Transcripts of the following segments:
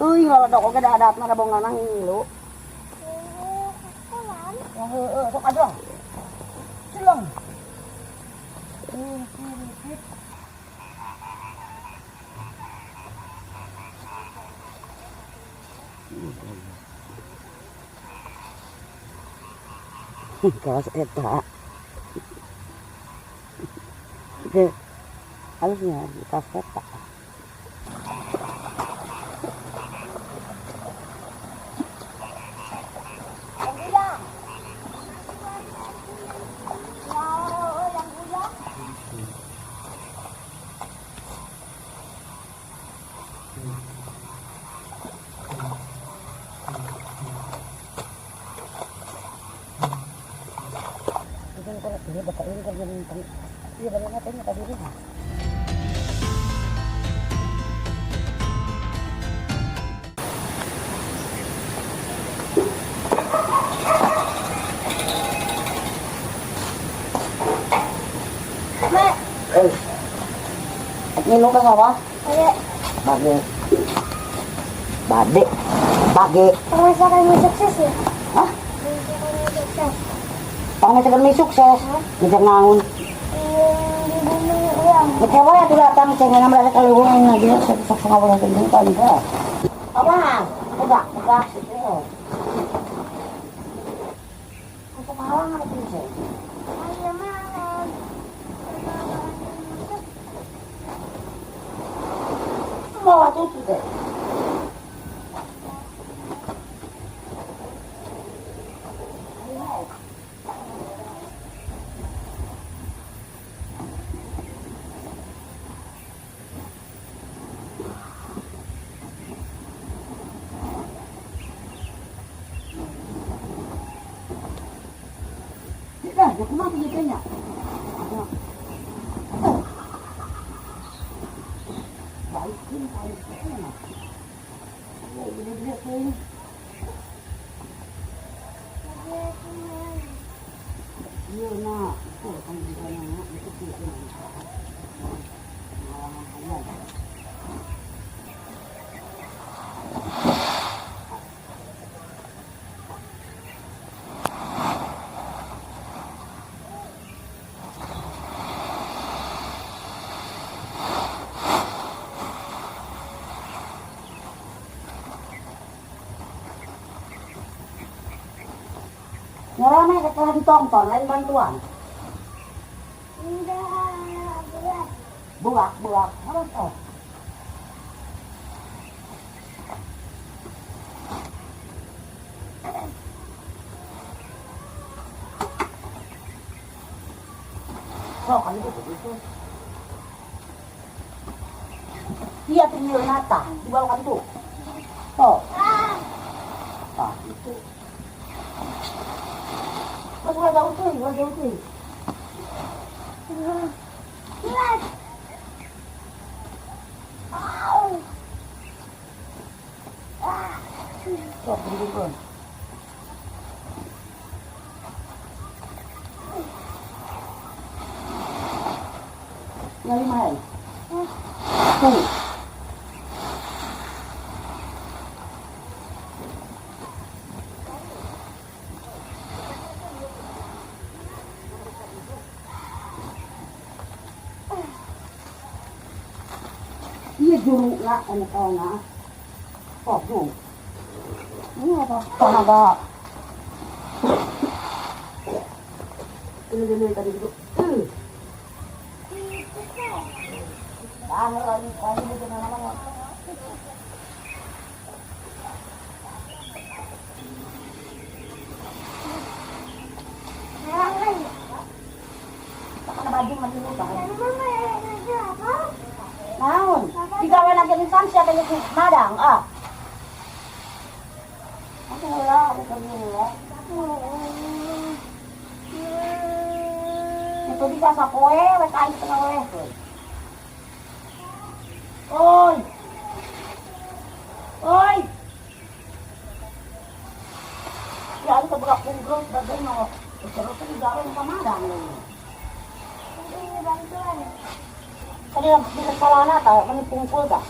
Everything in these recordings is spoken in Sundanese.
Euy, lalodok oge da adatna da bongana ngilu. Ya heueuh, sok ajong. Cileng. Kawas eta. Oke. Halusnya kawas eta. Iya, balik ngapain tadi ini? Mek, Eh, ngilu ka sawah? ayo, Bage. Bade. Bage. pengusaha kami sukses ya? Hah? Pengusaha kami sukses. Pangajakan mi sukses. Bisa ngaun. Yang di bumi uang. Ngecewa ya datang cengen mereka kalau uang lagi sok sok ngawal gendeng kan ba. Apa? Udah, udah situ. Aku malang apa sih? Ayo malam. Mau tuh deh. Dah, ya kumaha kieu nya? Balikin balikin. Iya na, itu kan juga na, itu itu. Ngarana ka ditonton lain bantuan. Enggak, berat. Buak, buak. Harus oh. So, kali itu itu. Iya tinggal nata di bawah kan tuh. Oh. Ah, itu. Mas ulah jauh tuh, ulah jauh tuh. Berat. Au. Sok, beri. Nyari main. Tuh. Iya juru nga, ano ka nga. Oh, juru. Ini apa? Pahaba. Ini tadi itu. Lagi, lagi itu nama. Baka na baju malimutan. Naon? Ikaw na instansiya kayo madang ah. Ako wala, ako kami wala. Ito di ka sa poe, wala kain ka na we. Oy! Oy! Yan ka baka kung growth bagay no. Pero sa gawin ka madang. Ini bantuan. Kaya bisa salah na tayo, kami pungkol ka.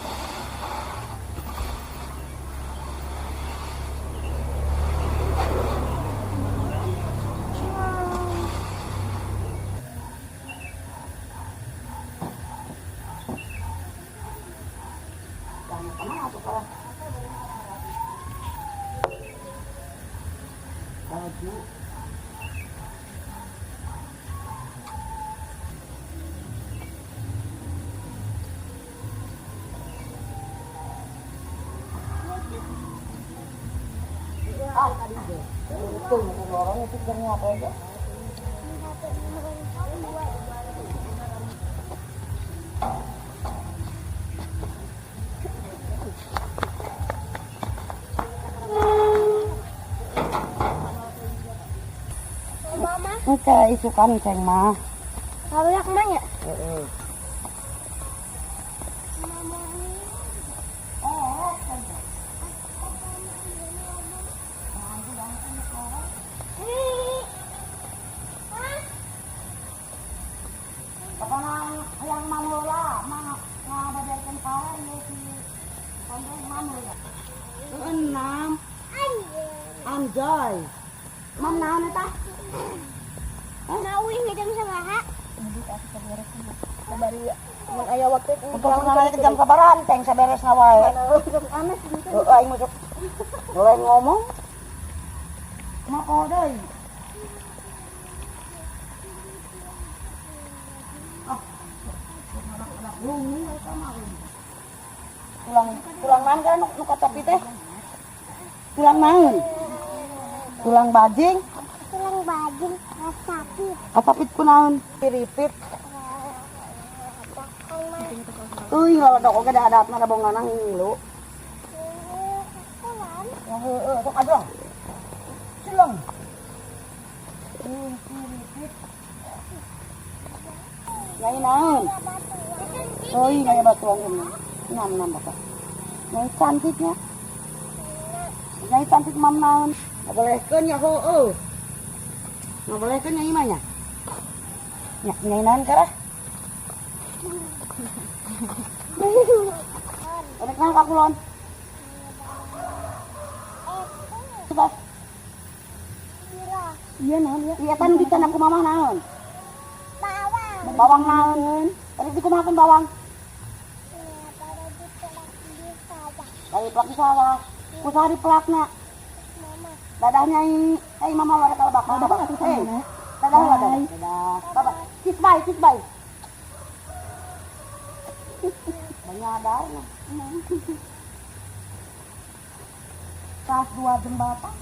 Mana atuh parah. Baju. Ah, betul, orang itu apa aja. Mama. Oke, isukan ceng mah. Kalau kemana ya? Heeh. Yang manula, ngabadarkan kawan ya si kondong manula. 6. Anjoy. Mam naon eta? Mau ini jam sabaraha? Mun aya waktu pulang ke jam sabaraha teng saberesna wae. Heeh, aing masuk. Mulai ngomong. Mako deui. Tulang naon kan nu katapi teh? Tulang naon? Tulang bajing? Tulang bajing kasapit. Kasapit ku naon? Piripit. Euy, lalodok oge da adatna da bonganang ngilu. Ya heueuh, sok ajong. Cileng. Piripit. Nyai naon? Euy, ngaya batuang ini. Nam bapak. Nyai cantiknya. Nyai cantik mam naon? Ngabolehkeun ya heueuh. Ngabolehkeun nyai mah nya. Nya nyai naon karah? Rek naon ka kulon? Coba. Iya naon ya? Iya pan ditanam ku mamah naon? Bawang. Bawang naon? Rek dikumahakeun bawang? Dari plak di sawah. Kusaha di plakna? Mama. Dadah nyai. Eh mama warek kalau bakal. Dadah. Eh. Dadah dadah. Dadah. Bye. Kiss bye, kiss bye. Menyadar. Tas 2 jembatan.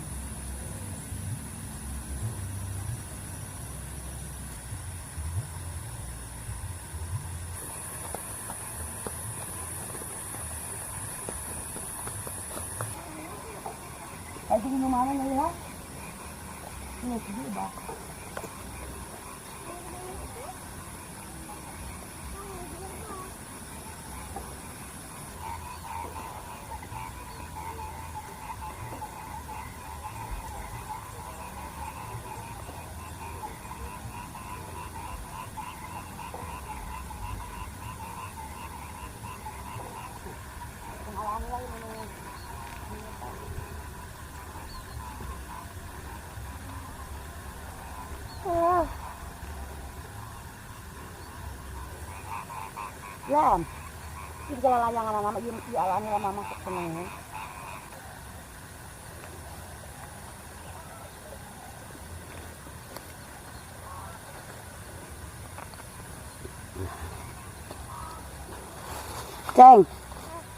Ay, sige lumana na nila. Iya, sige ba? Ya, ini kalau layangan anak ieu ieu alani lah mama sok seneng. Ceng,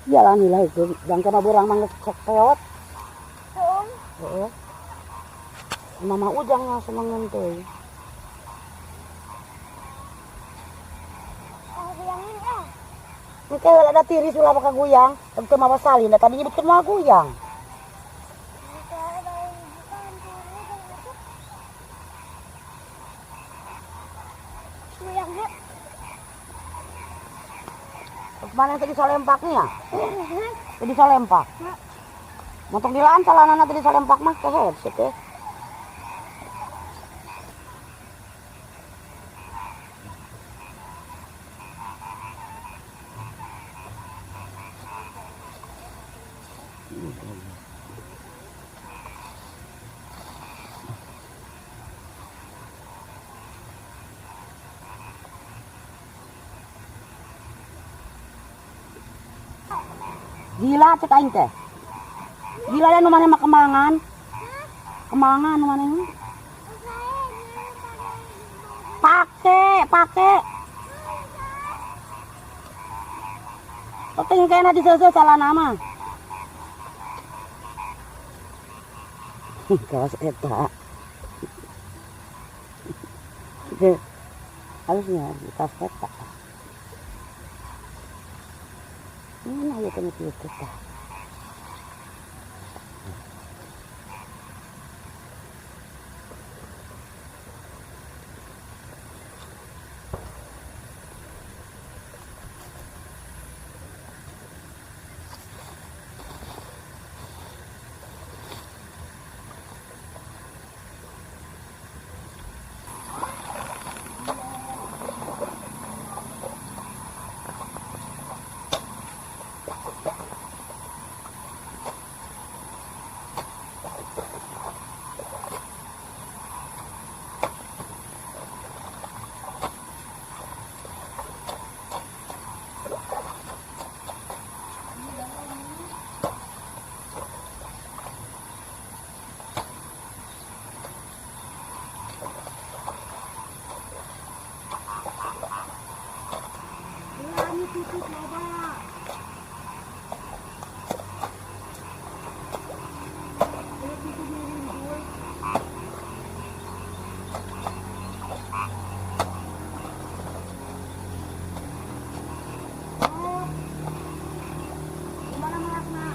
jalani lah itu, jangan kena burang mangga sok peot. Heeh. Mama ujang lah senengan tuh. Engke ada tiris ulah maka guyang, teu mawa salin, da tadi nyebutkeun mawa guyang. Mana yang tadi solempaknya? Tadi solempak. Montong dilaan salanana tadi solempak mah kehed sih teh. Gila cek aing teh. Gila ya nu maneh mah kemangan. Kemangan nu maneh mah. Pake, pake. Penting kena diseuseuh calana mah. Kawas eta. Oke. Harusnya di kaos eta. Mana ya kena kieu teh tah. Ini tutut loba. Ini tutut nurun. Oh. Gimana melakna?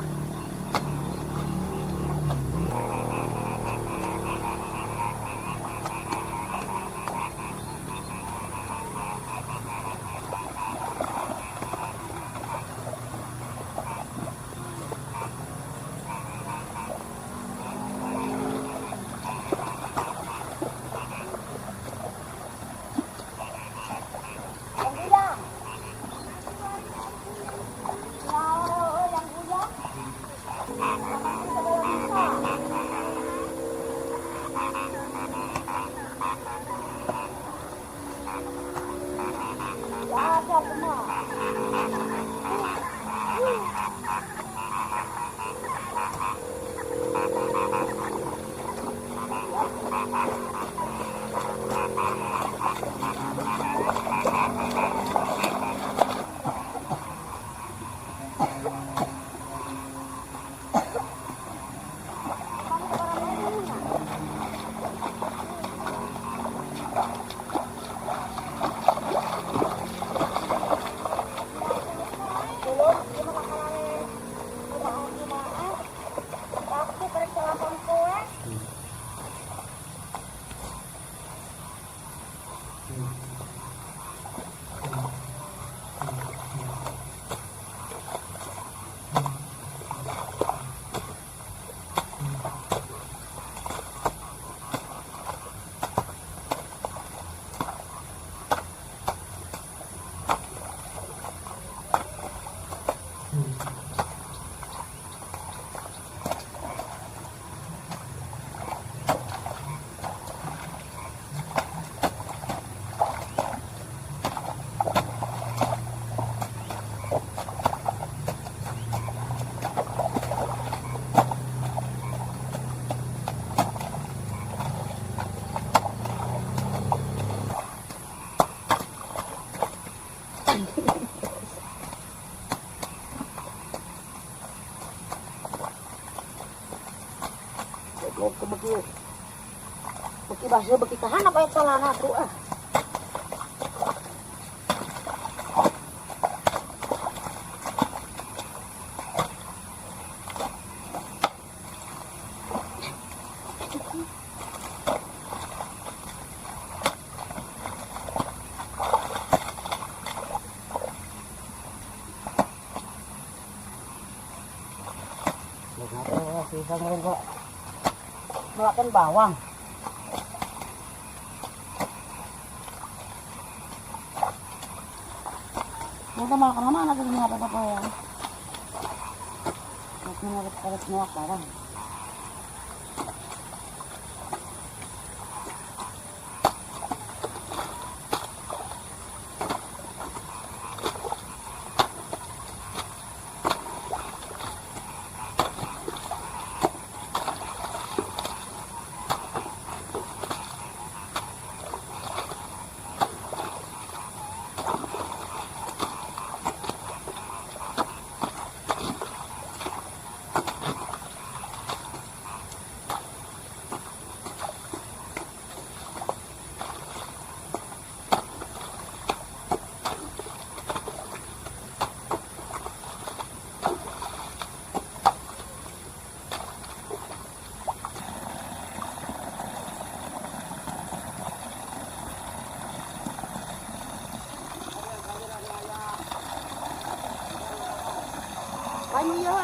Yang guyang. Ya, oh, yang guyang. Sama bisa. Ya, ada kemana? Waktu karek telepon kowe. Goblok beki. Beki basuh beki kahan apa yang celana tuh ah. Kok melakukan bawang. Mau makan mana tuh ini apa apa ya? Mau harus melak bawang.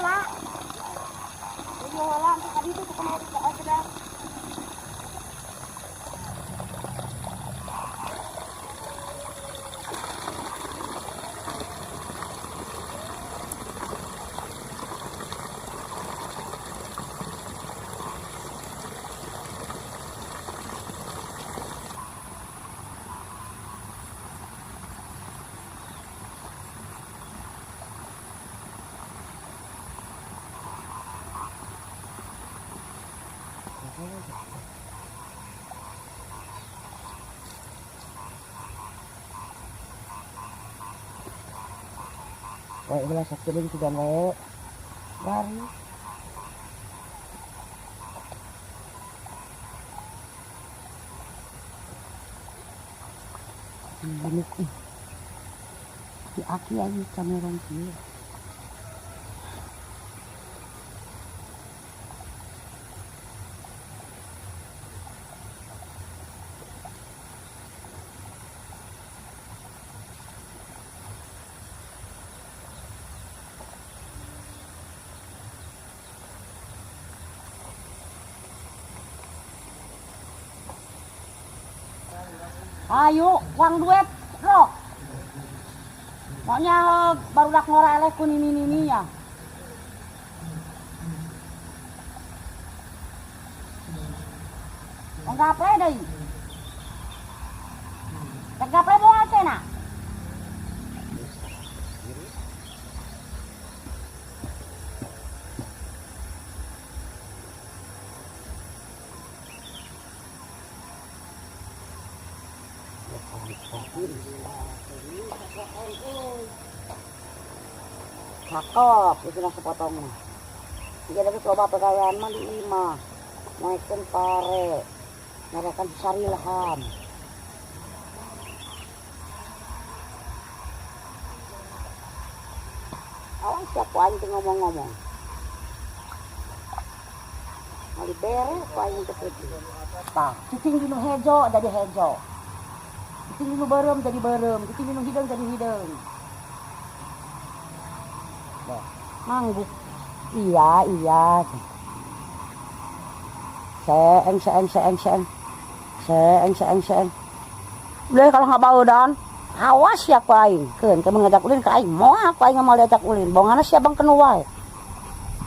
Heula. Video heula engke ka ditu tuh kumaha sedap. Wae belas sakedeung sugan wae. Lari. Ini di aki aja kamerong kieu. Ayo, uang duit, loh. Maunya baru dak ngoreleh ku nini-nini ya. Mau gaple deui. Rek gaple moal cenah. Cakep, itu lah sepotong mah. Jika lagi coba pegawaian mah di imah, naikkan pare, narakan sarilham. Awas siapa aing teh ngomong-ngomong. Mali bere ku aing teh kitu. Tah, cicing dinu hejo jadi hejo. Cicing dinu beureum jadi beureum, cicing dinu hideung jadi hideung. Mangguk. Iya, iya. Seeng, seeng, seeng, seeng. Seeng, seeng, seeng. Udah kalau nggak bau dan awas ya aku aing. Keun kamu ngajak ulin ke aing. Mau aku aing mau diajak ulin. Bongana siapa bang kenu wae.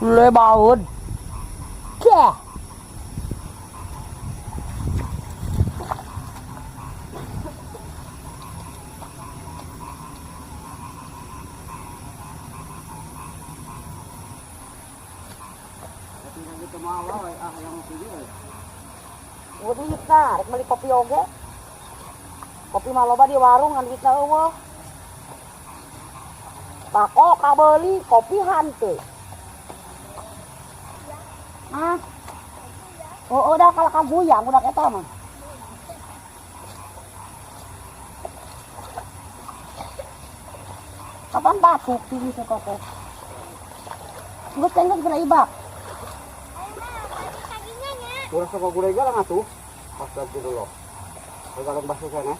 Le baud. Keh. Duitna, rek meuli kopi oge. Kopi mah loba di warung ngan duitna eueuh. Bako kabeuli kopi hanteu. Hah? Oh, udah kalau kaguyang udah eta mah. Kapan batuk tinggi teh teh. Geus teh geus kena ibak. Kurang sama gulai galang atuh. Pas lagi dulu. Galang basuh sana.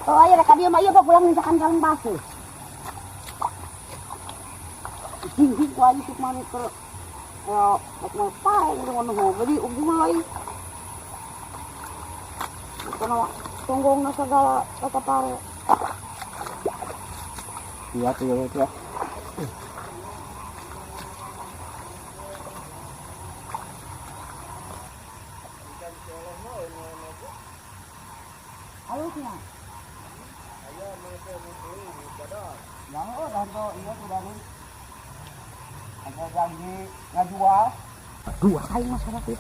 Oh, ayo rek ka dieu mah ieu pulang misalkan galang basuh. Tinggi ku aing cuk manuk ke ya, rek mah pare udah ngono jadi gulai. Kana tonggongna segala kata pare. Iya tuh ya itu ya. Halusnya. Ya, oh, tante, iya sudah nih. Ada janji ngajual. Dua kali masalah itu.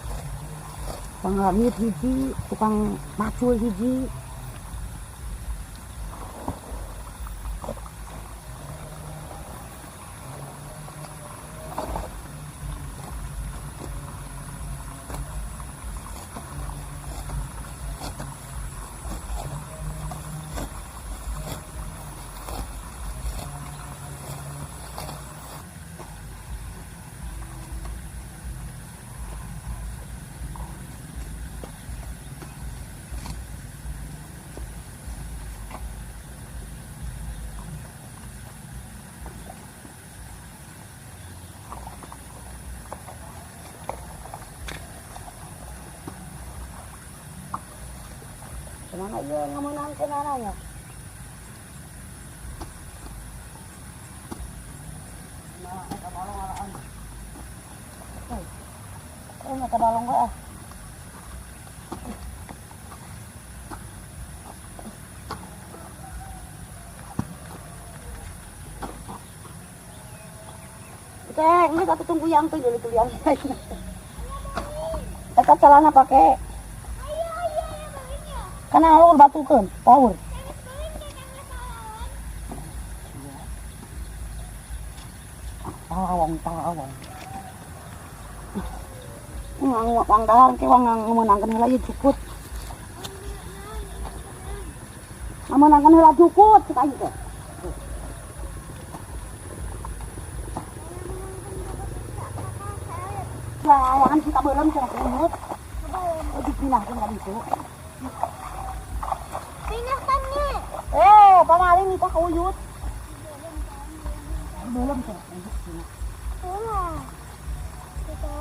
Tukang ngamit hiji, tukang macul hiji. Mana ieu ngameunangkeun ananya. Nah, eta balong alaan. Eh, mata balong gua ah. Oke, ini satu tunggu yang tuh dulu yang. Eta celana pakai. Karena alur batukeun, power. Tawang tawang. Wang wang dahar ke wang ngameunangkeun heula ieu jukut. Ngameunangkeun heula jukut cek aing teh. Lawangan kita belum cenah kunyut. Oh dipindahkeun ka ditu. Pindahkan nih. Eh, pamali nikah ka uyut. Belum cenah kunyut. Ulah. Gitu.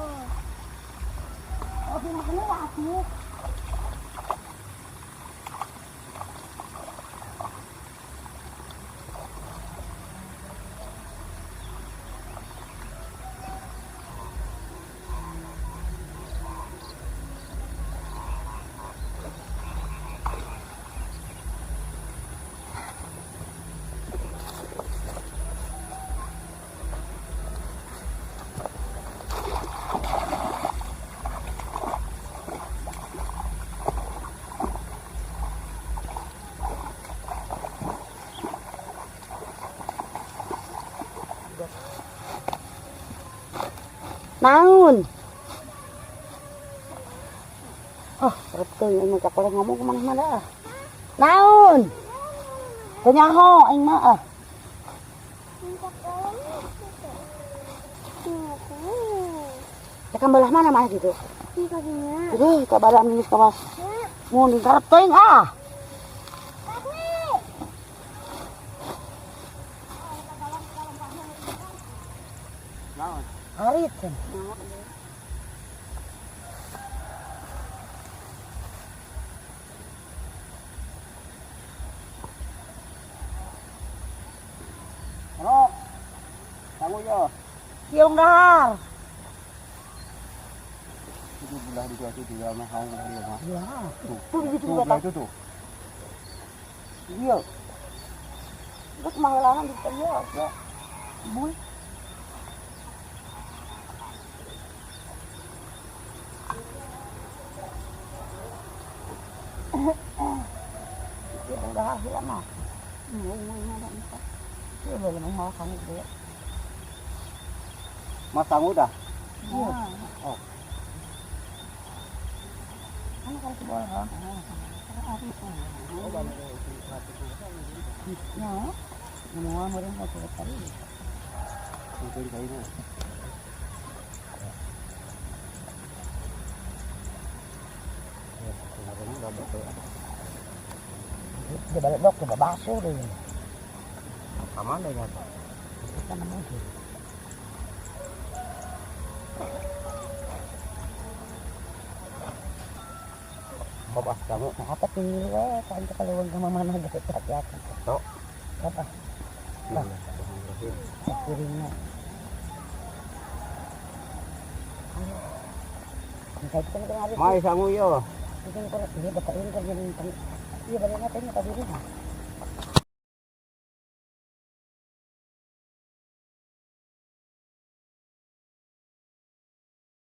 Oh, pindahkeun heula atuh. Naon? Oh, betul ini tak boleh ngomong kemana-mana. Naon? Teu nyaho aing mah ah. Tekan belah mana mah gitu? Aduh, kabaran geus kawas. Mun dikarep teuing ah. Naon? Harit. Rok. Sangu yo. Siung dahar. Itu belah di situ juga mah kamu belah dia mah. Ya. Tuh. Tuh gitu Tuh juga belah itu tuh. Iya. Terus mahelangan di iya, ya. Bui. Iya, udah akhir mah. Iya, belum mau kamu gitu ya. Mas sangu dah. Iya. Oh. Mana kalau sekolah? Ya. Semua murid mau coba tadi. Itu di kayu. Dia balik dok, coba basuh deh. Aman deh nyata. Kita nemu deh. Kop ah, kamu. Nah, apa tinggi we, kan kalau ke mana gitu hati-hati. Tok. Apa? Nah. Piringnya. Misalnya Mai sangu yo. Mungkin kalau dia bapak ini kerja di iya balik ngapain tadi rumah.